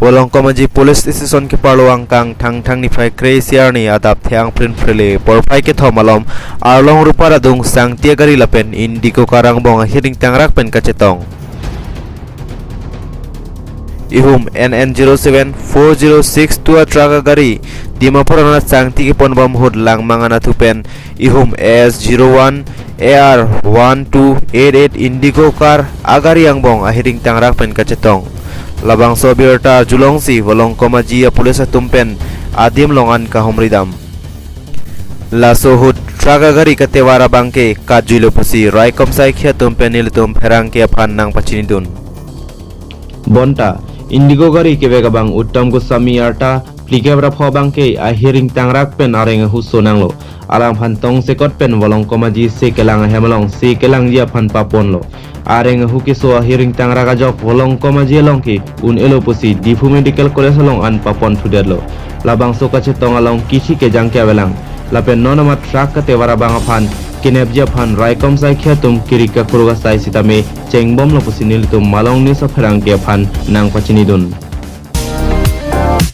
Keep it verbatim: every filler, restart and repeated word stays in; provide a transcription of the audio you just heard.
Volongkom Aji Police Station keparlo angkang Thangthang niphai kre-isi arni adap the-ang prin phrele porphai kethom alom Arlong Rupa Radung Sangti agari lapen Indigo car angbong ahir ingtangrak pen kachetong. Ihum N N zero seven four zero six two a truck agari Dimapur anat Sangti keponbom ahut langmang anatthu pen ihum A S zero one A R one two eight eight Indigo car agari angbong ahir ingtangrak pen kachetong. Labangso abirta arjulongsi Volongkom Aji a police atum pen adim along an kahumridam. Laso ahut truck agari katevar abangke katjuilo pusi raikom saikhi atum pen nelitum pherangke aphan nangpachinidun. Bonta, Indigo gari kevek abang Uttam Goswami arta phlikep ra pho abangke ahir ingtangrak pen areng ahu sonanglo. Alangphan tongsekot pen Volongkom Aji se kelang ahem along se kelangji aphan paponlo. Areng ahu keso ahir ingtangrak ajok Volongkom Aji along ke un-elo pusi Diphu Medical College along an paponthudetlo. Labangso kachetong along kithi kejang ke avelang. Lapen non amat truck katevar abang aphan kenepji aphan raikom saikhi atum kiri kakuruk asai sitame chengbomlo pusi nelitum Malong News apherangke aphan nangpachinidun.